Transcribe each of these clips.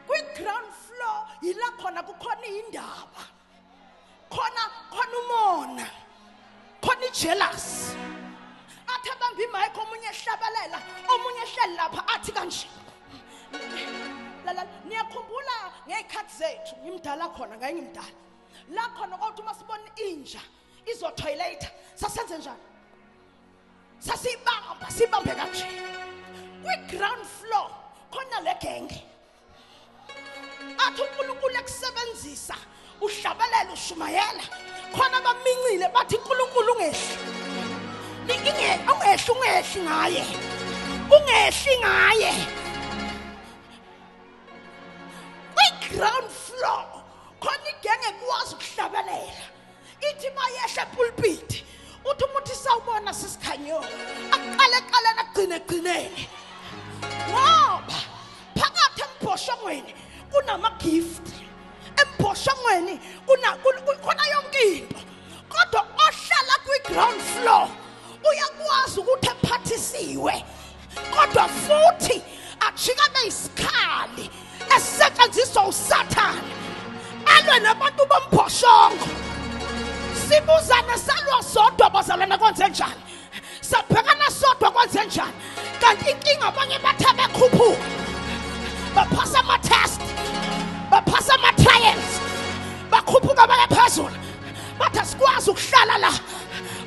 Kwi-ground floor yila khona kukhona iy'ndaba, khona khona umona, khona i-jealous. Athi abamba imayikhi, omunye ehlabelela, omunye ehleli lapha athi kanje. Lala, niyakhumbula ngey'khathi zethu, ngimdala khona, ngaye ngimdala la khona, kodwa uma sibona inja izothoyiletha sasenze njani? Sasiyibamba, siyibambe kanje. Kwi-ground floor khona le genge. Athi uNkulunkulu ekusebenzisa, uhlabelela, ushumayela, khona bamincile, bathi uNkulunkulu ungehli, ungehli, ungehli ngaye, ungehli ngaye. Kwi-ground floor khona igenge ekwazi ukuhlabelela, ithi bayehla epulpiti, uthi umuntu sawubona sisikhanyo, aqale eqaleni, agcine egcineni, ngoba phakathi embhoshongweni kunama-gift, embhoshongweni khona yonke into. Kodwa ohlala kwi-ground floor uyakwazi ukuthi ephathisiwe, kodwa futhi ajika beyisikhali esisetshenziswa uSathane alwe nabantu bombhoshongo. Sibuzane, salwa sodwa bazalwane, kwenze njani? Sabhekana sodwa, kwenze njani? Kanti inkinga abanye bathe bekhuphuka, baphasa ama-test, baphasa ama-trials, bakhuphuka baye phezulu, bathi asikwazi ukuhlala la,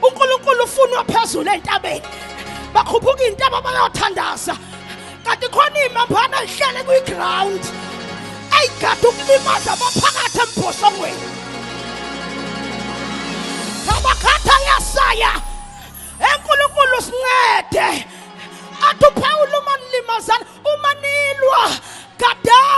uNkulunkulu ufunwa phezulu entabeni. Bakhuphuka iy'ntaba bayothandaza, kanti khona iy'mambana ey'hlele kwi-ground eyigade ukulimaza abaphakathi embhoshongweni. Abakhatha yasaya, eNkulunkulu sincede. Athi uPawulu, uma nilimazana, uma nilwa, gadani.